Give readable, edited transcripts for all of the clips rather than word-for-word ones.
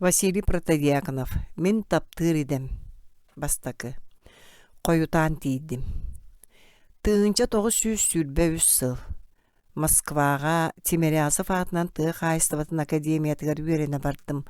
Василий Протодьяконов «Мин таптыыр идэм» Бастакы Хойутаан тиийдим 1923 сыл Москваҕа Тимирязев аатынан тыа хаһаайыстыбатын академиятыгар үөрэнэ бардым.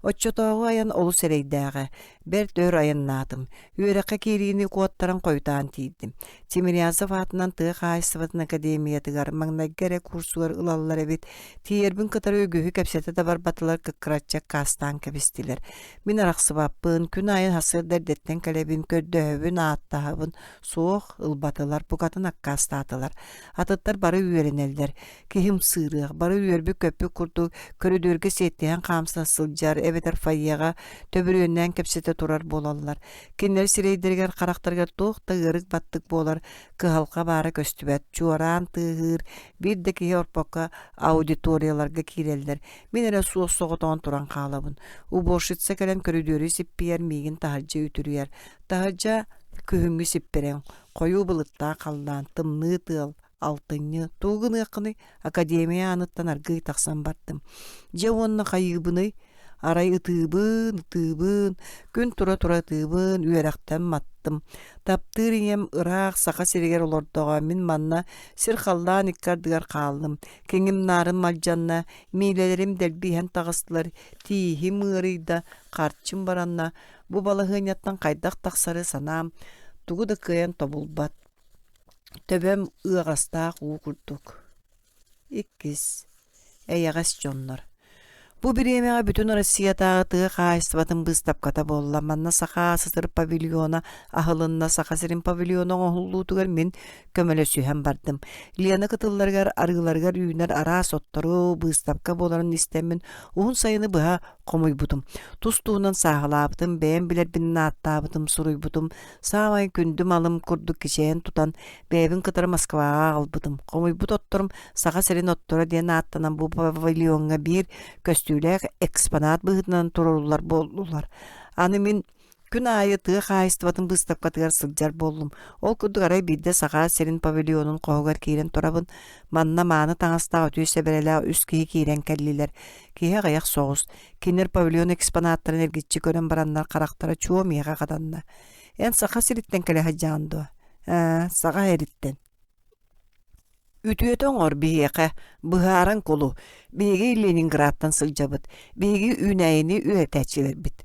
Оччотооҕу айан олус эрэйдээҕэ, бэрт өр айаннаатым. Үөрэххэ киириини куоттаран хойутаан тиийдим. Тимирязев аатынан тыа хаһаайыстыбатын академиятыгар маҥнайгы эрэ курсугар ылаллар эбит. Тиийэрбин кытары үгүһү кэпсэтэ да барбатылар, кыккыраччы аккаастаан кэбистилэр. Мин арахсыбаппын, күн аайы сарсыарда эрдэттэн кэлэбин, көрдөһөбүн, ааттаһабын. Суох, ылбатылар, букатын аккаастаатылар. Атыттар бары үөрэнэллэр. Киһи ымсыырыах, бары үөрбүт-көппүт курдук көрүдүөргэ сиэттиһэн хаамса сылдьар эбэтэр фойеҕа төбүрүөннээн кэпсэтэ турар буолаллар. Кинилэр сирэйдэригэр, харахтарыгар туох да ыарык-баттык буолар кыһалҕа баара көстүбэт, чуораан тыаһыыр, биир да киһи орпокко аудиторияларга киирэллэр. Мин эрэ суос-соҕотоҕун туран хаалабын. Уборщица кэлэн көрүдүөрү сиппийэр, миигин таһырдьа үтүрүйэр. Таһырдьа күһүҥҥү сиппирэҥ, хойуу былыттаах халлаан, тымныы тыал, алтынньы, тугу гыныаххыный, академия ааныттан аргыый тахсан бардым. Дьэ уонна хайыыбыный? Арай ытыыбын, ытыыбын, күн тура-тура ытыыбын, үөрэхтэн маттым. Таптыыр ийэм ыраах Саха сиригэр олордоҕо, мин манна сир-халлаан икки ардыгар хааллым. Киҥим-наарым мадьанна, миилэлэрим дэлби иһэн таҕыстылар, тииһим ыарыйда, харчым баранна. Бу балаһыанньаттан хайдах тахсары санаам тугу да кыайан тобулбат. Төбөм ыаҕастаах уу курдук. Иккис. Эйэҕэс дьоннор. Бу бириэмэҕэ бүтүн Россиятааҕы тыа хаһаайыстыбатын быыстапката буолла. Манна Саха СССР павильона аһылынна. Саха сирин павильона оҥоһуллуутугар мин көмөлөсүһэн бардым. Лена кытылларыгар, арыыларыгар үүнэр араас оттору быыстапка буоларын истэммин уһун сайыны быһа хомуйбутум. Тус-туһунан сааһылаабытым, бэйэм билэрбинэн ааттаабытым, суруйбутум, Саамай күндү малым курдук кичэйэн тутан, бэйэбин кытары Москваҕа аҕалбытым. Хомуйбут отторум Саха сирин отторо диэн ааттанан бу павильоҥҥа биир көстүүлээх экспонат быһыытынан туруоруллар буоллулар. Аны мин күн аайы тыа хаһаайыстыбатын быыстапкатыгар сылдьар буоллум. Ол курдук арай биирдэ Саха сирин павильонун хоһугар киирэн турабын. Манна мааны таҥастаах үтүө сэбэрэлээх үс киһи киирэн кэллилэр. Киһи аҕыйах соҕус. Кинилэр павильон экспонаттарын эргиччи көрөн бараннар харахтара чуо миэхэ хатанна. Эн Саха сириттэн кэлэ сылдьаҕын дуо? Ээ, Саха сириттэн. Үтүөтэ оҥор биһиэхэ, быһааран кулу. Биһиги Ленинградтан сылдьабыт. Биһиги үүнээйини үөрэтээччилэрбит.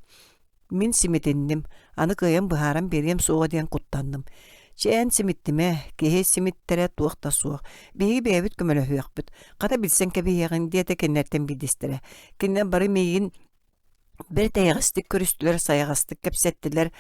Мин симитинним, аны кыайан быһааран биэриэм суоҕа диэн куттанным. Чэ эн симиттимэ, киһи симиттэрэ туох да суох. Биһиги бэйэбит көмөлөһүөхпүт. Хата билсэн кэбиһиэҕиҥ диэтэ кинилэртэн биирдэстэрэ. Кинилэр бары миигин бэрт эйэҕэстик көрүстүлэр, сайаҕастык кэпсэттилэр.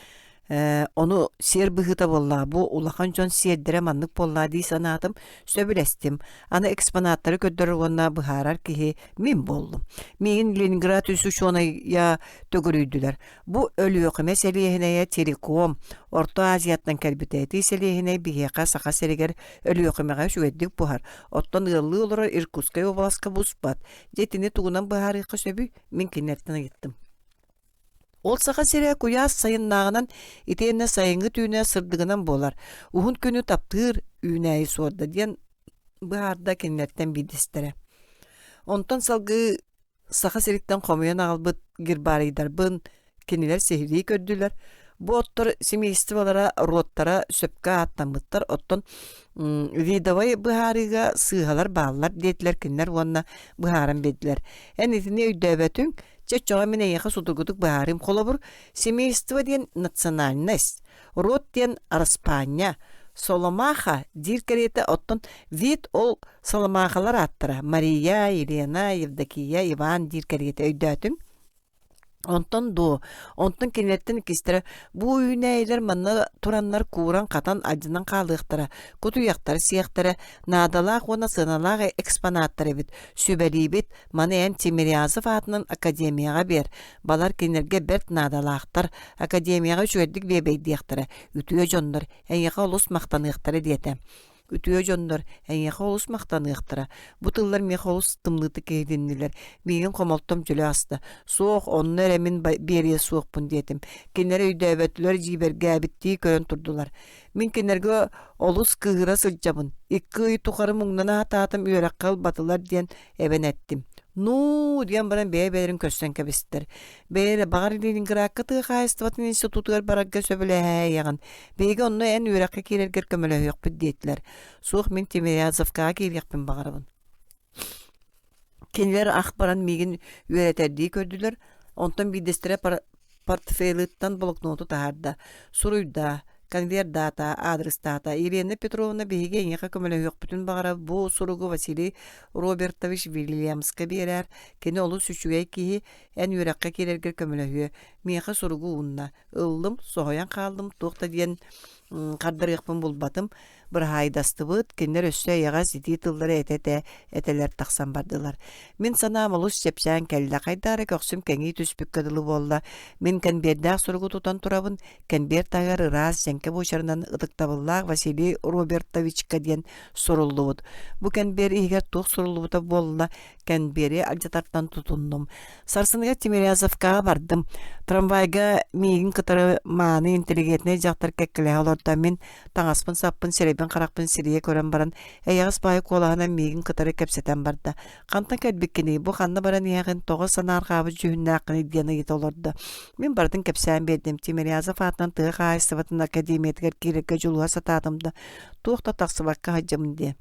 Ээ, ону сиэр быһыыта буоллаҕа, бу улахан дьон сиэрдэрэ маннык буоллаҕа дии санаатым, сөбүлэстим. Аны экспонаттары көрдөрөр уонна быһаарар киһи мин буоллум. Миигин Ленинград үс учуонайа төгүрүйдүлэр. Бу Өлүөхүмэ сэлиэһинэйэ Телеком Орто Азияттан кэлбитэ. Ити сэлиэһинэй биһиэхэ Саха сиригэр Өлүөхүмэҕэ үчүгэйдик буһар. Оттон ыаллыы олорор Иркутскай уобаласка буспат. Дьэ итини тугунан быһаарыахха сөбүй? Мин кинилэртэн ыйыттым. Ол Саха сирэ куйаас сайыннааҕынан итиэннэ сайыҥҥы түүнэ сырдыгынан буолар. Уһун күнү таптыыр үүнээйи суорда диэн быһаарда кинилэртэн биирдэстэрэ. Онтон салгыы Саха сириттэн хомуйан аҕалбыт гербарийдарбын кинилэр сиһилии көрдүлэр. Бу оттор семействолара, родтара сөпкө ааттаммыттар, оттон видовай быһаарыыга сыыһалар бааллар диэтилэр кинилэр уонна быһааран биэрдилэр. Эн итини өйдөөбөтүҥ, чэ оччоҕо мин эйиэхэ судургутук быһаарыым. Холобур, семейство диэн национальность, род диэн араспаанньа, соломаха диир кэриэтэ, оттон вид ол Саламаахалар ааттара Мария, Елена, Евдокия, Иван диир кэриэтэ өйдөөтүҥ? Онтон дуо, онтон кинилэртэн иккистэрэ бу үүнээйилэр манна тураннар кууран-хатан алдьанан хаалыахтара, кутуйахтар сиэхтэрэ, наадалаах уонна сыаналаах экспонаттар эбит, сүбэлиибит, маны эн Тимирязев аатынан академияҕа биэр, балар кинилэргэ бэрт наадалаахтар, академияҕа үчүгэйдик биэбэйдиэхтэрэ, үтүө дьоннор, эйиэхэ олус махтаныахтара диэтэ. Үтүө дьоннор, эйиэхэ олус махтаныахтара. Бу тыллар миэхэ олус тымныытык иһитиннилэр. Миигин хомолтом дьөлө аста. Суох, онно эрэ мин биэриэ суохпун диэтим. Кинилэр өйдөөбөтүлэр, дьиибэргээбиттии көрөн турдулар. Мин кинилэргэ олус кыыһыра сылдьабын. Икки ый тухары муҥнана сатаатым үөрэххэ ылбатылар диэн эбэн эттим. Нуу диэн баран бэйэ-бэйэлэрин көрсөн кэбистэр. Бэйэлэрэ баҕар Ленинградка тыа хаһаайыстыбатын институтугар барарга сөбүлэһээйэҕин. Биһиги онно эн үөрэххэ киирэргэр көмөлөһүөхпүт диэтилэр. Суох мин Тимирязевкаҕа киириэхпин баҕарабын. Кинилэр ах баран миигин үөрэтэрдии көрдүлэр, онтон биирдэстэрэ портфелыттан блокноту таһаарда, суруйда, конвердаата, аадырыстаата. Елена Петровна биһиги эйиэхэ көмөлөһүөхпүтүн баҕарар бу суругу Василий Робертович Вильямска биэрээр, кини олус үчүгэй киһи, эн үөрэххэ киирэргэр көмөлөһүө. Миэхэ суругу уунна. Ыллым, соһуйан хааллым, туох да диэн хардарыахпын булбатым. Быраһаайдастыбыт, кинилэр өссө эйэҕэс итии тыллары этэ-этэ этэлэр тахсан бардылар. Мин санаам олус чэпчээн кэллэ, хайдах эрэ көхсүм кэҥии түспүккэ дылы буолла. Мин кэнбиэрдээх суругу тутан турабын, кэнбиэр таһыгар ыраас дьэҥкэ буочарынан ытыктабыллаах Василий Робертовичка диэн суруллубут. Бу кэнбиэр иһигэр туох суруллубута буолла, кэнбиэри алдьатартан тутуннум. Сарсыныгар Тимирязевкаҕа бардым. Трамвайга миигин кытары мааны интеллигентнэй дьахтар кэккэлэһэ олордо. Мин таҥаспын-саппын, сирэйбин-харахпын сирийэ көрөн баран, эйэҕэс баайы куолаһынан миигин кытары кэпсэтэн барда. «Хантан кэлбиккиний, бу ханна баран иһэҕин, тоҕо санаарҕаабыт дьүһүннээххиний?» диэн ыйыта олордо. Мин барытын кэпсээн биэрдим. Тимирязев аатынан тыа хаһаайыстыбатын академиятыгар киирэргэ дьулуһа сатаатым да, туох да тахсыбакка сылдьабын диэн.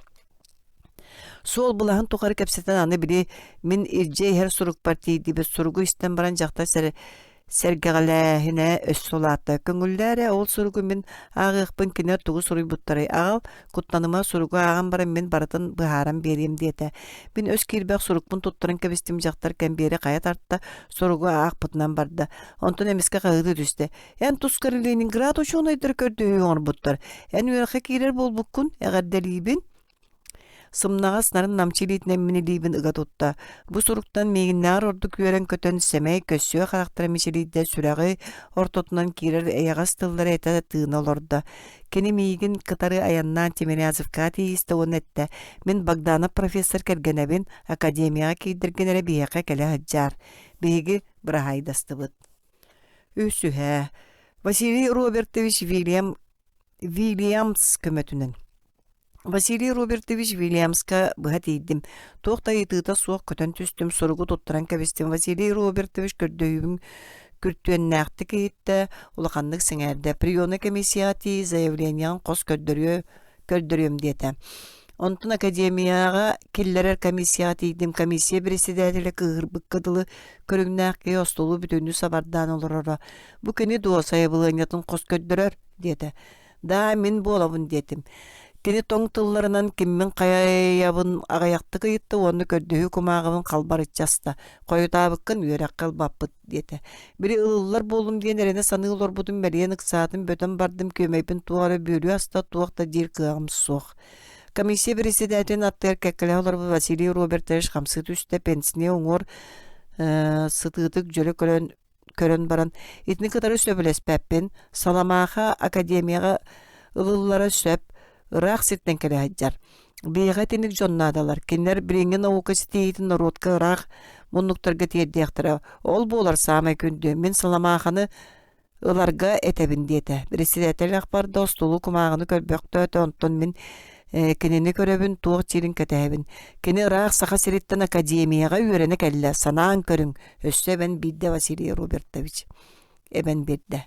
Суол былаһын тухары кэпсэтэн аны били мин илдьэ иһэр сурукпар тиийдибит. Суругу истэн баран дьахтар сэргэҕэлээһинэ өссө улаатта. Көҥүллээ эрэ ол суругу мин ааҕыахпын кинилэр тугу суруйбуттарый аҕал, куттаныма суругу ааҕан баран мин барытын быһааран биэриэм диэтэ. Мин өс киирбэх сурукпун туттаран кэбистим дьахтар кэмбиэри хайа тарта, суругу аахпытынан барда. Онтон эмискэ хаһыытыы түстэ. Эн тускар Ленинград учуонайдара көрдөһүү оҥорбуттар. Эн үөрэххэ киирэр буолбуккун, эҕэрдэлиибин. Сымнаҕас нарын намчы илиитинэн мин илиибин ыга тутта. Бу суруктан миигиннээҕэр ордук үөрэн-көтөн, сэмэй, көссүө харахтара мичилийдэ, сүрэҕи ортотунан киирэр эйэҕэс тыллары этэ тыына олордо. Кини миигин кытары айаннаан Тимирязевкаҕа тиийистэ уонна эттэ: «Мин Богданов профессор кэргэнэбин, академияҕа киирдэргин эрэ биһиэхэ кэлэ сылдьаар. Биһиги быраһаайдастыбыт». Үсүһэ. Василий Робертович Вильям Вильямс көмөтүнэн. Василий Робертович Вильямска быһа тиийдим. Туох да ыйытыыта суох көтөн түстүм, суругу туттаран кэбистим. Василий Робертович көрдөһүүбүн күртүөннээхтик иһиттэ, улаханнык сэҥээрдэ. Приемнай комиссияҕа тиий, заявлениеҕын хос көрдөрүө көрдөрүөм диэтэ. Онтон академияҕа киллэрэр комиссияҕа тиийдим. Комиссия председателэ кыыһырбыкка дылы көрүҥнээх киһи остуолу бүтүннүү сабардаан олороро. «Бу кини дуо сайабылыанньатын хос көрдөрөр?» диэтэ. «Да, мин буолабын» диэтим. Кини тоҥ тылларынан киммин хайайабын аҕыйахтык ыйытта уонна көрдөһүү кумааҕыбын халбарыччы аста. «Хойутаабыккын үөрэххэ ылбаппыт» диэтэ. Били ылыллар буоллум диэн эрэнэ саныы олорбутум мэлийэн ыксаатым, бөтөн бардым, күөмэйбин туох эрэ бүөлүү аста, туох да диир кыаҕым суох. Комиссия председателин аттыгар кэккэлэһэ олорбут Василий Робертович хамсыы түстэ, пенсия уҥуор сытыытык дьөлө көрөн көрөн баран итини кытары сөбүлэспэппин, Саламааха академияҕа ылыллара сөп, ыраах сиртэн кэлэ сылдьар. Биһиэхэ итинник дьон наадалар. Кинилэр билиҥҥи наука ситиһиитин норуотка ыраах муннуктарга тиэрдиэхтэрэ. Ол буолар саамай күндү. Мин Саламааханы ыларга этэбин диэтэ. Председатель ахпарда остуолу кумааҕыны көрбөхтөөтө, онтон мин кинини көрөбүн, туох диирин кэтэһэбин. Кини ыраах Саха сириттэн академияҕа үөрэнэ кэллэ, санаан көрүҥ, өссө эбэн биирдэ Василий Робертович. Эбэн биэрдэ.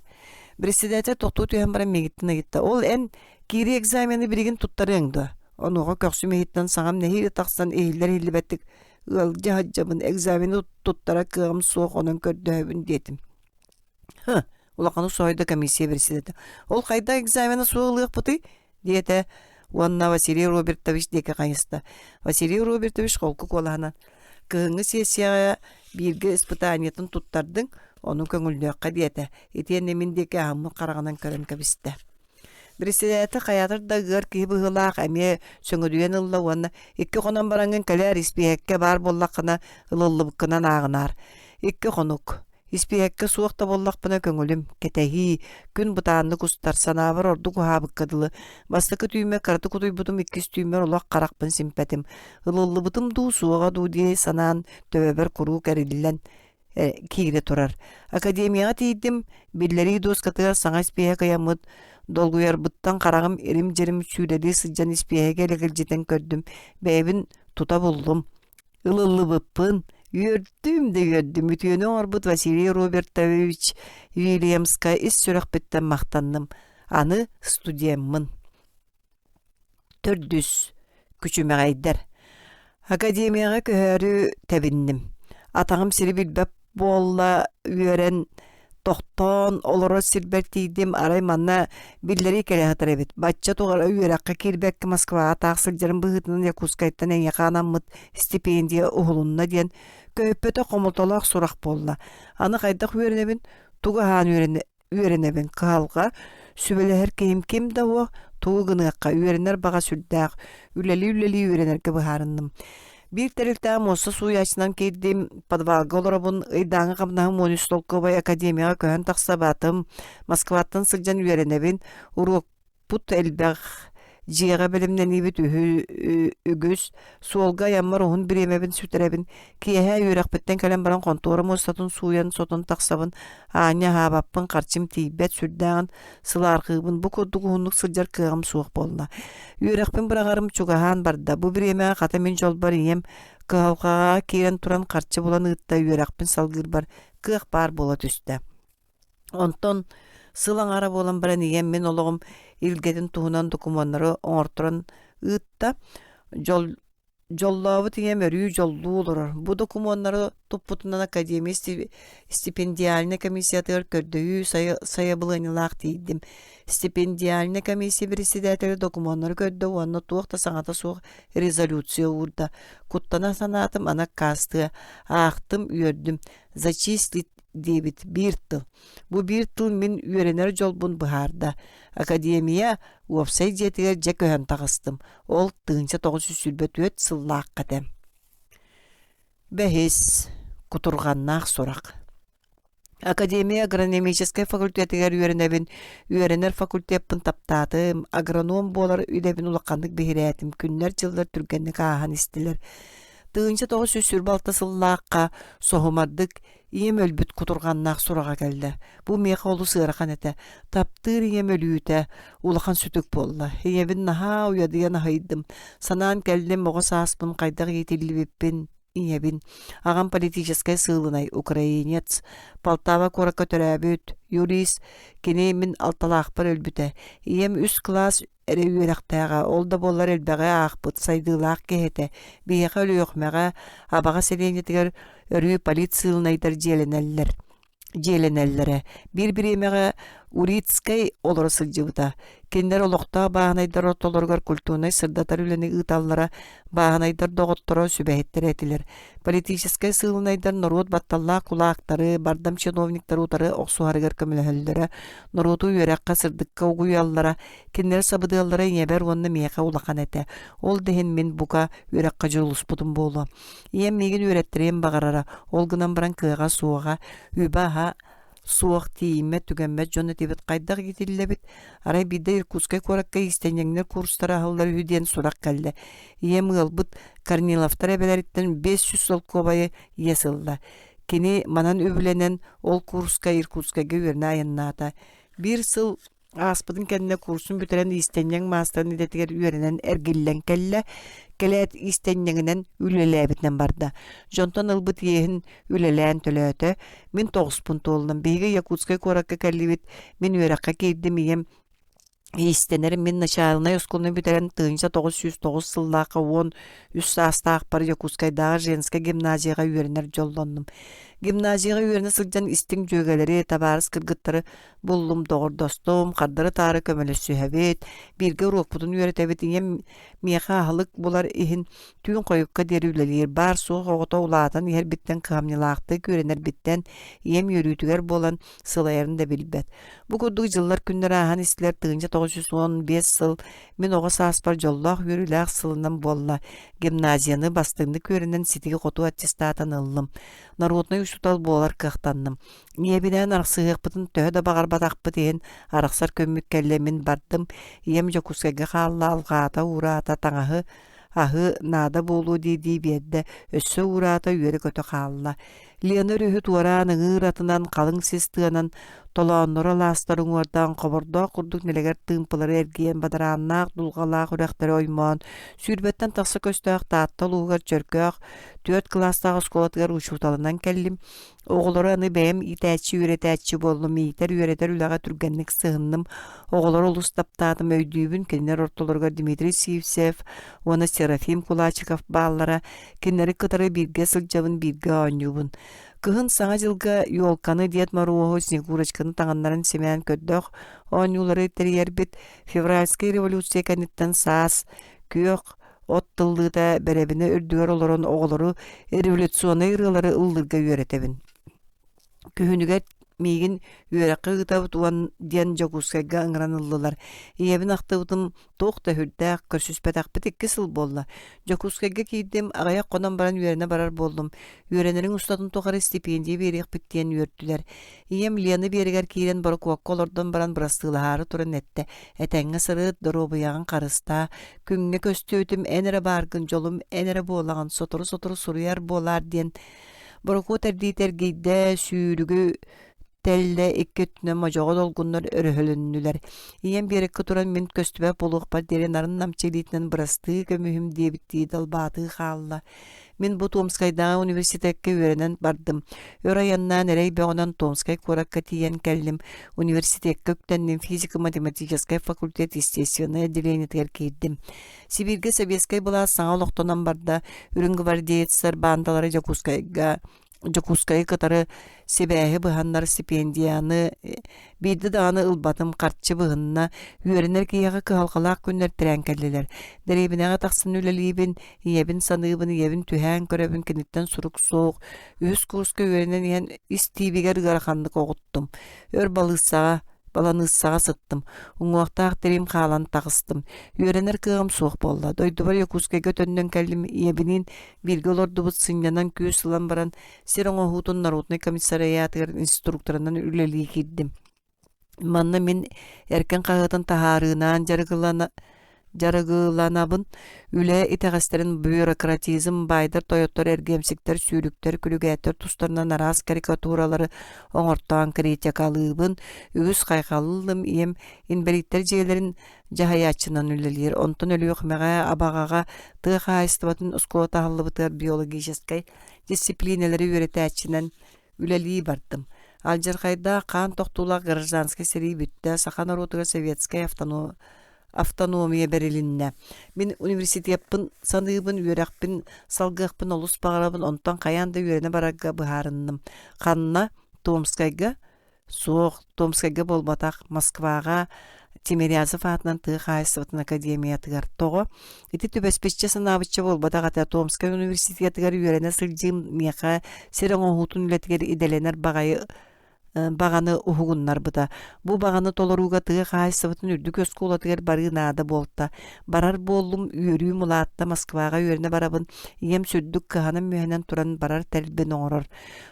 Председатель тохтуу түһэн баран миигиттэн ыйытта: «Ол эн киирии экзамены билигин туттарыаҥ дуо?» Онуоха көхсүм иһиттэн саҥам нэһиилэ тахсан иһиллэр-иһиллибэттик ыалдьа сылдьабын, экзамены туттара кыаҕым суох, онон көрдөһөбүн диэтим. «Һы, улаханы соһуйда комиссия председателэ. Ол хайдах экзамены суох ылыахпытый?» диэтэ уонна Василий Робертович диэки хайыста. Василий Робертович холку куолаһынан «Кыһыҥҥы сессияҕа бииргэ испытаниетын туттардыҥ, ону көҥүллүөххэ» диэтэ. Итиэннэ мин диэки аһыммыт хараҕынан көрөн кэбистэ. Председатель хайаатар да ыар киһи быһыылаах эмиэ сөҥүдүйэн ылла уонна икки хонон бараҥҥын кэлээр испииһэккэ баар буоллаххына ылыллыбыккынан ааҕынаар. Икки хонук. Испииһэккэ суох да буоллахпына көҥүлүм, кэтэһии, күн бытааннык устар, санаабар ордук уһаабыкка дылы. Бастакы түүммэр кыратык утуйбутум, иккис түүммэр олох харахпын симпэтим. Ылыллыбытым дуу, суоҕа дуу дии санаан төбөбөр куруук эриллэн киирэ турар. Академияҕа тиийдим, биллэрии дуоскатыгар саҥа испииһэк ыйаммыт, долгуйарбыттан хараҕым ирим-дьирим сүүрэлии сылдьан испииһэги элэгэлдьитэн көрдүм, бэйэбин тута буллум. Ылыллыбыппын. Үөрдүм да үөрдүм. Үтүөнү оҥорбут Василий Робертович Вильямска ис сүрэхпиттэн махтанным. Аны студеммын. Төрдүс күчүмэҕэйдэр. Академияҕа көһөөрү тэбинним. Атаҕым сири билбэт буолла үөрэн тохтоон олорор сирбэр тиийдим, арай манна биллэрии кэлэ сытар эбит. Бачча тугара үөрэххэ киирбэккэ Москваҕа таах сылдьарым быһыытынан Якутскайтан эйиэхэ анаммыт стипендия уһулунна диэн көһүппэтэх хомолтолоох сурах буолла. Аны хайдах үөрэнэбин, тугу аһаан үөрэнэбин кыһалҕа, сүбэлэһэр киһим ким да уо, тугу гыныахха, үөрэнэр баҕа сүрдээх, үлэлии-үлэлии үөрэнэргэ быһаарынным. Биир тэрилтэҕэ муоста сууйааччынан киирдим, подвалга олоробун, ыйдааҥы хамнаһым 13 солкуобай академияҕа көһөн тахсабатым, Москваттан сылдьан үөрэнэбин, уруок Пут элбэх, дьиэҕэ бэлэмнэниибит үһү үгүс, суолга айаммар уһун бириэмэбин сүтэрэбин, киэһэ үөрэхпиттэн кэлэн баран хонтуора муостатын сууйан сотон тахсабын, аанньа аһаабаппын, харчым тиийбэт, сүрдээҕин сылаарҕыыбын, бу курдук уһуннук сылдьар кыаҕым суох буолла. Үөрэхпин быраҕарым чугаһаан барда, бу бириэмэҕэ хата мин дьолбор ийэм кыһалҕаҕа киирэн туран харчы булан ыытта, үөрэхпин салгыырбар кыах баар буола түстэ. Онтон сыл аҥаара буолан баран ийэм мин олоҕум илгэтин туһунан докумуоннары оҥорторон ыытта. Дьол дьоллообут ийэм өрүү дьоллуу олорор. Бу докумуоннары туппутунан академия стипендиальнай комиссиятыгар көрдөһүү сайабылыанньалаах тиийдим. Стипендиальнай комиссия председателэ докумуоннары көрдө уонна туох да саҥата суох резолюция уурда. Куттана санаатым, аны аккаастыа. Аахтым, үөрдүм. Зачислить диэбит биир тыл. Бу биир тыл мин үөрэнэр дьолбун быһаарда. Академия уопсай дьиэтигэр дьэ көһөн таҕыстым. Ол 1924 сыллаахха этэ. Бэһис. Кутурҕаннаах сурах. Академия агрономическай факультетыгар үөрэнэбин. Үөрэнэр факультеппын таптаатым. Агроном буолар идэбин улаханнык биһирээтим. Күннэр-дьыллар түргэнник ааһан истилэр. 1926 сыллаахха соһумардык ийэм өлбүт кутурҕаннаах сураҕа кэллэ. Бу миэхэ олус ыарахан этэ. Таптыыр ийэм өлүүтэ улахан сүтүк буолла. Ийэбин наһаа уйадыйан аһыйдым. Санаан кэллим оҕо сааспын хайдах иитиллибиппин, ийэбин. Аҕам политическай сыылынай, украинец, Полтава куоракка төрөөбүт, юрист. Кини мин алталаахпар өлбүтэ. Ийэм үс кылаас эрэ үөрэхтээҕэ, ол да буоллар элбэҕи аахпыт, сайдыылаах киһи этэ. Биһиэхэ Өлүөхүмэҕэ, Абаҕа сэлиэнньэтигэр өрүү политсыылынайдар дьиэлэнэллэр дьиэлэнэллэрэ. Биир бириэмэҕэ Урицкай олоро сылдьыбыта. Кинилэр олохтоох бааһынайдар ортолоругар культурнай сырдатар үлэни ыыталлара, бааһынайдар доҕотторо, сүбэһиттэрэ этилэр. Политическай сыылынайдар норуот батталлаах кулаактары, бардам чиновниктары утары охсуһарыгар көмөлөһөллөрө, норуоту үөрэххэ, сырдыкка угуйаллара, Кинилэр сабыдыаллара ийэбэр уонна миэхэ улахан этэ. Ол да иһин мин, бука, үөрэххэ дьулуспутум буолуо. Ийэм миигин үөрэттэриэн баҕарара, ол гынан баран кыаҕа суоҕа, үбэ-аһа суох, тиийиммэт-түгэммэт дьон этибит хайдах иитиллэбит? Арай биирдэ Иркутскай куоракка иистэнньэҥнэр курстара аһыллар үһү диэн сурах кэллэ. Ийэм ыалбыт Корниловтар эбэлэриттэн 500 солкуобайы иэс ылла. Кини манан үбүлэнэн ол курска Иркутскайга үөрэнэ айаннаата. Биир сыл Ааспытын кэннэ курсун бүтэрэн иистэнньэҥ маастарын идэтигэр үөрэнэн эргиллэн кэллэ. Кэлээт иистэнньэҥинэн үлэлээбитинэн барда. Дьонтон ылбыт иэһин үлэлээн төлөөтө. Мин тоҕуспун туоллум. Биһиги Якутскай куоракка кэллибит. Мин үөрэххэ киирдим. Ийэм иистэнэр. Мин начаалынай оскуоланы бүтэрэн 1909 сыллаахха 13 саастаахпар Якутскайдааҕы женскэй гимназияҕа үөрэнэр дьоллоннум. Гимназияҕа үөрэнэ сылдьан истиҥ дьүөгэлэри, табаарыс кыргыттары Буллум, доҕордостум, хардары-таары көмөлөсүһэбит, бииргэ уруокпутун үөрэтэбит, ийэм миэхэ аһылык булар иһин түүн хойукка диэри үлэлиир, баар-суох оҕото улаатан иһэрбиттэн кыһамньылаахтык үөрэнэрбиттэн ийэм үөрүүтүгэр буолан сылайарын да билбэт. Бу курдук дьыллар-күннэр ааһан истилэр 1915 сыл мин оҕо сааспар дьоллоох үөрүүлээх сылынан буолла. Гимназияны бастыҥнык үөрэнэн ситиги-хоту аттестатын ыллым. Народнай учуутал буолар кыахтанным. Ийэбинээн арахсыһыахпытын төһө да баҕарбатахпыт иһин, арахсар күммүт кэллэ мин бардым, ийэм Дьокуускайга хаалла, алҕаата, уураата, таҥаһы, аһы наада буолуо дии-дии биэрдэ, өссө уураата, үөрэ-көтө хаалла. Лена өрүһү туораан ыҥыыр атынан, халыҥ сис тыанан, толооннору алаастары уҥуордаан, хобордоох курдук нэлэгэр тыымпылары эргийэн, бадарааннаах, дулҕалаах үрэхтэри оймоон, сүүрбэттэн тахса көстөөх Таатта улууһугар Чөркөөх. Түөрт кылаастаах оскуолатыгар учууталынан кэллим. Оҕолору аны бэйэм иитээччи-үөрэтээччи буоллум, иитэр-үөрэтэр үлэҕэ түргэнник сыһынным. Оҕолору олус таптаатым, өйдүүбүн. Кинилэр ортолоругар Дмитрий Сивцев уонна Серафим Кулачиков бааллара. Кинилэри кытары бииргэ сылдьабын, бииргэ оонньуубун. Кыһын Саҥа дьылга елканы, Дед Моруоһу, Снегурочканы таҥыннаран симээн көрдөөх оонньуулары тэрийэрбит. Февральскай революция кэнниттэн саас күөх от тыллыыта бэрэбинэ үрдүгэр олорон оҕолору революционнай ырыалары ыллыырга үөрэтэбин. Күһүнүгэр миигин үөрэххэ ыытабыт уон диэн Дьокуускайга ыҥыран ыллылар. Ийэбин ахтыбытым туох да сүрдээх, көрсүспэтэхпит икки сыл буолла. Дьокуускайга киирдим, аҕыйах хонон баран үөрэнэ барар буоллум. Үөрэнэриҥ устатын тухары стипендия биэриэхпит диэн үөртүлэр. Ийэм Лена биэригэр киирэн борокуокка олордон баран бырастыылаһаары туран эттэ: «Этэҥҥэ сырыт, доруобуйаҕын харыстаа, күҥҥэ көстүбүтүм эн эрэ бааргын, дьолум эн эрэ буолаҕын, сотору-сотору суруйар буолаар» диэн борокуот эрдиитэ эргийдэ, сүүрүгү тэллэ икки өттүнэн модьоҕо долгуннар өрөһөлөннүлэр. Ийэм биэрэккэ туран мин көстүбэт буолуохпар диэри нарын-намчы илиитинэн бырастыы көмүһүм диэбиттии далбаатыы хаалла. Мин бу Томскайдааҕы университекка үөрэнэн бардым. Өр айаннаан эрэй бөҕөнөн Томскай куоракка тиийэн кэллим. Университекка үктэнним, физико-математическай факультет естественнай отделениетыгар киирдим. Сибииргэ сэбиэскэй былаас саҥа олохтонон барда. Үрүҥ гвардеецтар баандалара Дьокуускайга Дьокуускайы кытары сибээһи быһаннар стипендияны биирдэ даҕаны ылбатым, харчы быһынна, үөрэнэр киһиэхэ кыһалҕалаах күннэр тирээн кэллилэр. Дэриэбинэҕэ тахсан үлэлиибин, ийэбин саныыбын, ийэбин түһээн көрөбүн, киниттэн сурук суох. Үһүс курска үөрэнэн иһэн ис тиибигэр ыараханнык оҕуттум. Өр балыыссаҕа баланыыссаҕа сыттым, уҥуохтаах тириим хаалан таҕыстым. Үөрэнэр кыаҕым суох буолла. Дойдубар Якутскайга төннөн кэллим, ийэбиниин Бииргэ олордубут сынньанан күүс ылан баран, сир оҥоһуутун народнай комиссариатыгар инструкторынан үлэлии киирдим. Манна мин эркин хаһыатын таһаарыынаан дьарыгыланабын, үлэ итэҕэстэрин бюрократизм, баайдар-тойоттор, эргиэмсиктэр, сүүрүктэр, күлүгээттэр тустарынан араас карикатуралары оҥортоон критикалыыбын, үгүс хайҕаллым, ийэм инбэлииттэр дьиэлэрин дьаһайааччынан үлэлиир. Онтон Өлүөхүмэҕэ, Абаҕаҕа тыа хаһаайыстыбатын оскуолата аһыллыбытыгар биологическай дисциплинэлэри үөрэтээччинэн үлэлии бардым. Алдьархайдаах хаан тохтуулаах гражданскай сэрии бүттэ, саха норуотугар советскай автономия бэрилиннэ. Мин университеппын саныыбын, үөрэхпин салгыахпын олус баҕарабын, онтон хайаан да үөрэнэ барарга быһаарынным. Ханна? Томскайга Суох, Томскайга буолбатах, Москваҕа Тимирязев аатынан тыа хаһаайыстыбатын академиятыгар. Тоҕо? Ити түбэспиччэ санаабычча буолбатах этэ. Томскай университетыгар үөрэнэ сылдьыым миэхэ сир оҥоһуутун үлэтигэр идэлэнэр баҕайы баҕаны уһугуннарбыта. Бу баҕаны толорууга тыа хаһаайыстыбатын үрдүк оскуолатыгар барыы наада буолта. Барар буоллум, үөрүүм улаатта, Москваҕа үөрэнэ барабын. Ийэм сүрдүк кыһанан-мүһэнэн туран барар тэрилбин оҥорор.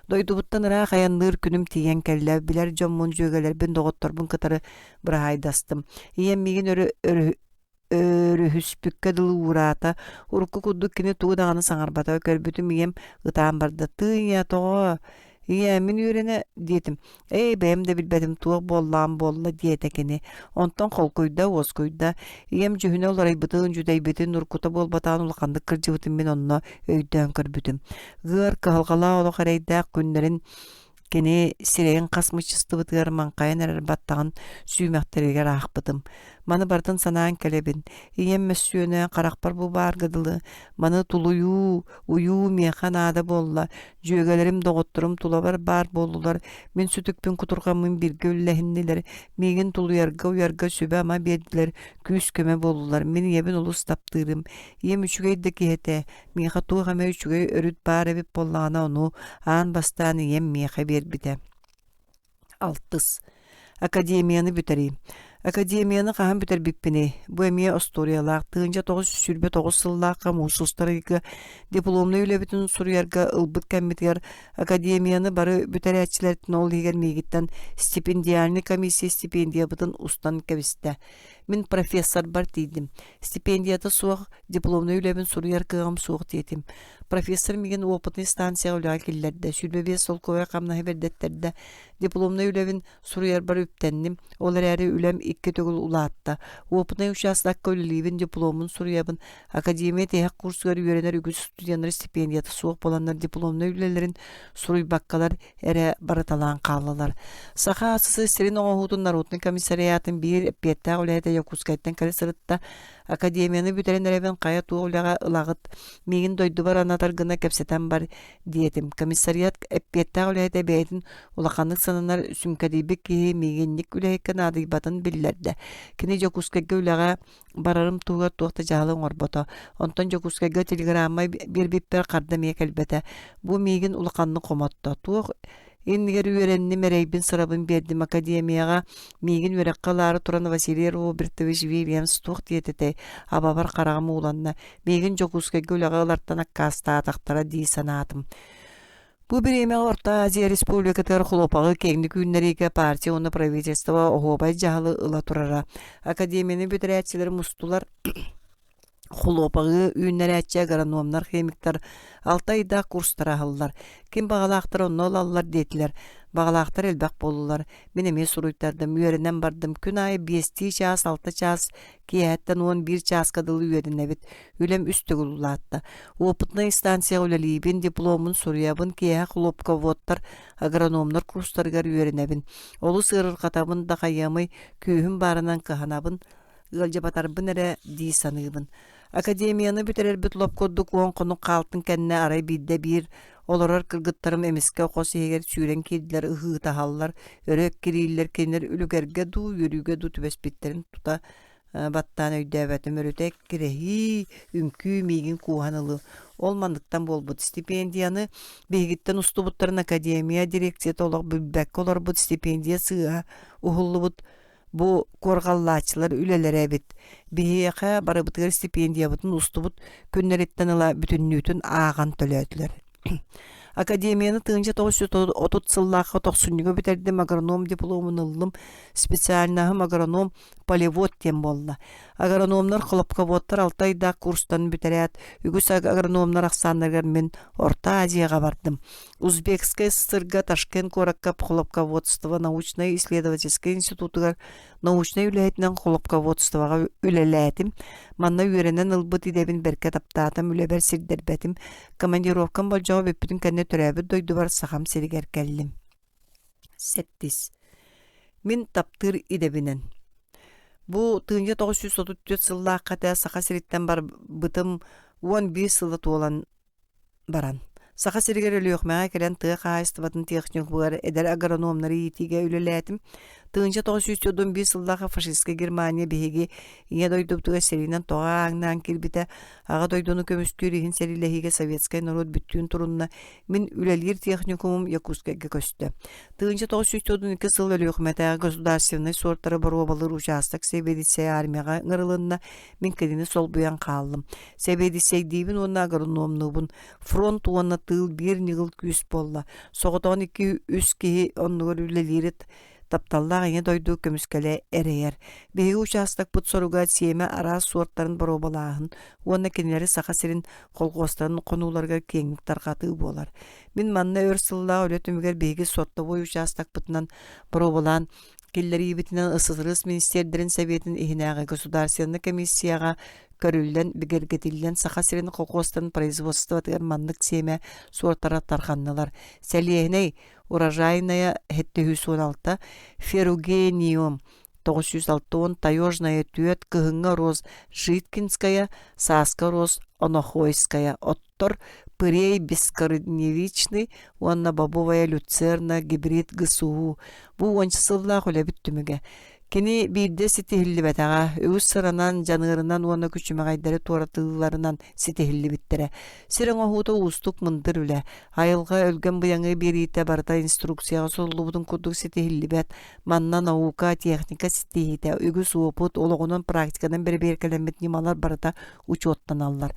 Дойдубуттан ыраах айанныыр күнүм тиийэн кэллэ, билэр дьоммун, дьүөгэлэрбин, доҕотторбун кытары быраһаайдастым. Ийэм миигин өрө өрүһүспүккэ дылы уураата, урукку курдук кини тугу даҕаны саҥарбата, көрбүтүм ийэм ытаан барда: «Тыый, ийээ, тоҕо? Ийээ, мин үөрэнэ» диэтим. «Ээ, бэйэм да билбэтим туох буоллаҕым буолла» диэтэ кини. Онтон холкуйда, уоскуйда. Ийэм дьүһүнэ уларыйбытын, дьүдэйбитин, уруккута буолбатаҕын улаханнык кырдьыбытын мин онно өйдөөн көрбүтүм. Ыар, кыһалҕалаах олох эрэйдээх күннэрин кини сирэйин хас мыччыстыбытыгар маҥхайан эрэр баттаҕын сүүмэхтэригэр аахпытым. Маны барытын санаан кэлэбин. Ийэм мөссүөнэ харахпар бу баарга дылы маны тулуйуу, уйуу миэхэ наада буолла. Дьүөгэлэрим, доҕотторум тулабар баар буоллулар. Мин сүтүкпүн кутурҕаммын бииргэ үллэһиннилэр. Миигин тулуйарга, уйарга сүбэ-ама биэрдилэр, күүс-көмө буоллулар. Мин ийэбин олус таптыырым. Ийэм үчүгэй да киһи этэ. Миэхэ туох эмэ үчүгэй өрүт баар эбит буоллаҕына, ону аан бастаан ийэм миэхэ биэрбитэ. Алтыс. Академияны бүтэрии. Академияны хаһан бүтэрбиппиний? Бу эмиэ остуоруйалаах 1929 сыллаахха муус устар ыйга дипломнай үлэбитин суруйарга ылбыт кэммитигэр академияны бары бүтэрээччилэртэн ол иһигэр миигиттэн стипендиальнай комиссия стипендиябытын устан кэбистэ. Мин профессорбар тиийдим. Стипендията суох дипломнай үлэбин суруйар кыаҕым суох диэтим. Профессор миигин опытнай станцияҕа үлэҕэ киллэрдэ, 25 солкуобай хамнаһы бэрдэттэрдэ. Дипломнай үлэбин суруйарбар үптэнним, ол эрээри үлэм икки төгүл улаатта. Опытнай учаастакка үлэлиибин, дипломун суруйабын. Академия тиһэх курсугар үөрэнэр үгүс студеннар стипендията суох буоланнар дипломнай үлэлэрин суруйбаккалар эрэ барыталаан хааллылар. Саха АССР сирин оҥоһуутун народнай комиссариатын биир эппиэттээх үлэһитэ Якутскайтан кэлэ сырытта. Академияны бүтэрэн эрэбин хайа туох үлэҕэ ылаҕыт? Миигин дойдубар анатар гына кэпсэтэн бар диэтим. Комиссариат эппиэттээх үлэһитэ бэйэтин улаханнык сананар сүҥкэдийбит киһи миигинник үлэһиккэ наадыйбатын биллэрдэ. Кини Дьокуускайга үлэҕэ барарым туһугар туох да дьаһалы оҥорбото. Онтон Дьокуускайга телеграмма биэрбиппэр харда эмиэ кэлбэтэ. Бу миигин улаханнык хомотто. Туох иннигэр үөрэнним, эрэйбин сырабын биэрдим академияҕа. Миигин үөрэххэ ылаары туран Василий Робертович Вильямс туох диэтэтэй, абабар хараҕым ууланна. Миигин Дьокуускайга үлэҕэ ылартан аккаастаатахтара дии санаатым. Бу бириэмэҕэ Орто Азия Республикатыгар хлопогы киэҥник үүннэриигэ партия уонна правительство оһуобай дьаһалы ыла турара. Академияны бүтэрээччилэр мустулар хлопогы үүннэрээччи агрономнар, химиктар алта ыйдаах курстара аһыллар. Ким баҕалаахтар онно ылаллар диэтилэр. Баҕалаахтар элбэх буоллулар. Мин эмиэ суруйтардым, үөрэнэн бардым. Күн аайы биэстии чаас, алта чаас Киэһэттэн 11 чааска дылы үөрэнэбит. Үлэм үс төгүл улаатта. Опытнай станцияҕа үлэлиибин, дипломун суруйабын, киэһэ хлопководтар, агрономнар курстарыгар үөрэнэбин. Олус ыарырҕатабын да хайыамый, күүһүм баарынан кыһанабын, ыалдьыбатарбын эрэ дии саныыбын. Академияны бүтэрэрбит лоп курдук уон хонук хаалтын кэннэ арай биирдэ биир олорор кыргыттарым эмискэ хос иһигэр сүүрэн киирдилэр, ыһыытаһаллар, өрө эккирииллэр, кинилэр үлүгэргэ дуу, үөрүүгэ дуу түбэспиттэрин тута баттаан өйдөөбөтүм. Өрүтэ эккирэһии, үҥкүү миигин кууһан ылыы. Ол манныктан буолбут. Стипендияны биһигиттэн устубуттарын академия дирекцията олох билбэккэ олорбут стипендия сыыһа уһуллубут Бу куорҕаллааччылар үлэлэрэ эбит. Биһиэхэ барыбытыгар стипендиябытын устубут күннэриттэн ыла бүтүннүүтүн ааҕан төлөөтүлэр. Академияны 1930 сыллаахха тохсунньуга бүтэрдим, агроном дипломун ыллым, специальноһым агроном полевод диэн буолла. Агрономнар хлопководтар алта ыйдаах курстан бүтэрээт, үгүс агрономнар ахсааннарыгар мин Орто Азияҕа бардым. Узбекскай ССРга Ташкент куоракка хлопководство научнай-исследовательскай институтугар научнай үлэһитинэн хлопководствоҕа үлэлээтим. Манна үөрэнэн ылбыт идэбин бэркэ таптаатым, үлэбэр сирдэрбэтим. Командировкам болдьоҕо бүппүтүн кэннэ төрөөбүт дойдубар Сахам сиригэр кэллим. Сэттис. Мин таптыыр идэбинэн. Бу 1934 сыллаахха этэ Саха сириттэн барбытым 11 сыла туолан баран, Саха сиригэр Өлүөхүмэҕэ кэлэн тыа хаһаайыстыбатын техникумугар эдэр агрономнары иитиигэ үлэлээтим. 1941 сыллаах фашистскай Германия биһиги Ийэ дойдубутугар сэриинэн тоҕо ааҥнаан киирбитэ, Аҕа дойдуну көмүскүүр иһин сэриилэһиигэ советскай норуот бүттүүн турунна, мин үлэлиир техникумум Якутскайга көстө. 1942 сыл Өлүөхүмэтээҕи государственнай суортары боруобалыыр учаастак сэбиэдиссэйэ армияҕа ыҥырылынна, мин кинини солбуйан хааллым. Сэбиэдиссэйдиибин уонна агрономнуубун. Фронт уонна тыыл биир ньыгыл күүс буолла. Соҕотоҕун икки-үс киһи оннугар үлэлиири тапталлаах Ийэ дойду көмүскэлэ эрэйэр. Биһиги учаастакпыт соруга сиэмэ араас суортарын боруобалааһын уонна кинилэри Саха сирин колхуостарын хонууларыгар киэҥник тарҕатыы буолар. Мин манна өр сыллаах үлэ түмүгэр биһиги сортовой учаастакпытынан боруобалаан киллэриибитинэн СССР министиэрдэрин Сэбиэтин иһинээҕи государственнай комиссияҕа көрүллэн, бигэргэтиллэн Саха сирин колхуостарын производствотыгар маннык сиэмэ суортара тарҕаннылар. Сэлиэһинэй урожайная 716, феругениум 960, таежная 4, кыһыҥҥы роз Житкинская, сааскы роз Онохойская, оттор Пырей бескорневичный уонна бобовая люцерна гибрид ГСУ. Бу уонча сыллаах үлэбит түмүгэ. Кини биирдэ ситиһиллибэтэҕэ, үгүс сыранан, дьаныарынан уонна күчүмэҕэйдэри туоратыыларынан ситиһиллибиттэрэ. Сир оҥоһуута уустук мындыр үлэ. Айылҕа өлгөм быйаҥы биэриитэ барыта инструкцияҕа суруллубутун курдук ситиһиллибэт. Манна наука, техника ситиһиитэ, үгүс уопут, олоҕунан практиканан бэрэбиэркэлэммит ньымалар барыта учуоттаналлар.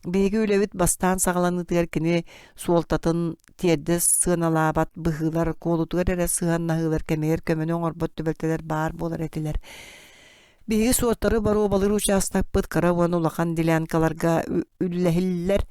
Биһиги үлэбит бастаан саҕаланыытыгар кини суолтатын тиэрдэ сыаналаабат быһыылар, куолутугар эрэ сыһыаннаһыылар кэмигэр көмөнү оҥорбот түбэлтэлэр баар буолар этилэр. Биһиги суортары боруобалыыр учаастакпыт кыра уонна улахан делянкаларга үллэһиллэр.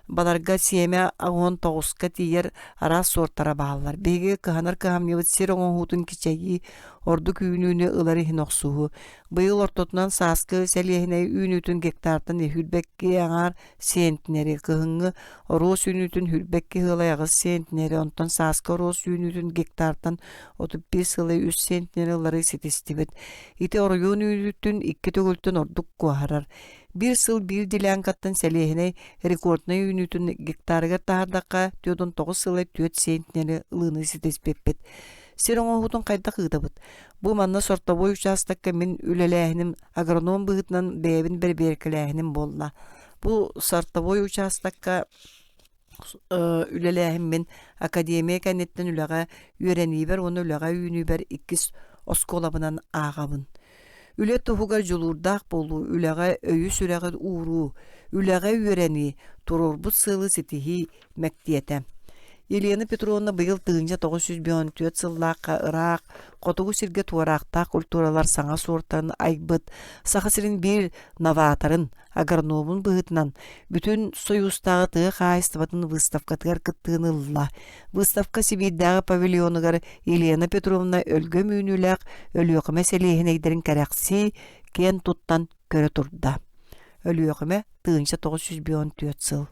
Баларга сиэмэ 19-ка тиийэр араас суортара бааллар. Биһиги кыһанар кыһамньыбыт сир оҥоһуутун кичэйии, ордук үүнүүнү ылар иһин охсуһуу. Быйыл ортотунан сааскы сэлиэһинэй үүнүүтүн гектартан 22 аҥаар сентнери, кыһыҥҥы оруос үүнүүтүн 22 сыалай 8 сентнери, онтон сааскы оруос үүнүүтүн гектартан 35 сыалай 3 сентнери ылары ситистибит. Ити оройуон үүнүүтүн икки төгүлтэн ордук куоһарар. Биир сыл биир делянкаттан сэлиэһинэй рекорднай үүнүүтүн гектарыгар таһаардахха 49 сыла 4 центнери ылыыны ситиспиппит. Сир оҥоһуутун хайдах ыытабыт? Бу манна сортобой учаастакка мин үлэлээһиним агроном быһыытынан бэйэбин бэрэбиэркэлээһиним буолла. Бу сортобой учаастакка үлэлээһиммин академия кэнниттэн үлэҕэ үөрэниибэр уонна үлэҕэ үүнүүбэр иккис оскуолабынан ааҕабын. Үлэ туһугар дьулуурдаах буолуу, үлэҕэ өйү-сүрэҕи ууруу, үлэҕэ үөрэнии, туруорбут сыалы ситиһии мэктиэтэ. Елена Петровна быйыл 1954 сыллаахха ыраах хотугу сиргэ туораахтаах культуралар саҥа суортарын айбыт Саха сирин биир новаторын, агрономун быһыытынан бүтүн Сойуустааҕы тыа хаһаайыстыбатын выставкатыгар кыттыыны ылла. Выставка Сибиирдээҕи павильонугар Елена Петровна өлгөм үүнүүлээх Өлүөхүмэ сэлиэһинэйдэрин кэрэхсии, киэн туттан көрө турда. Өлүөхүмэ 1954 сыл.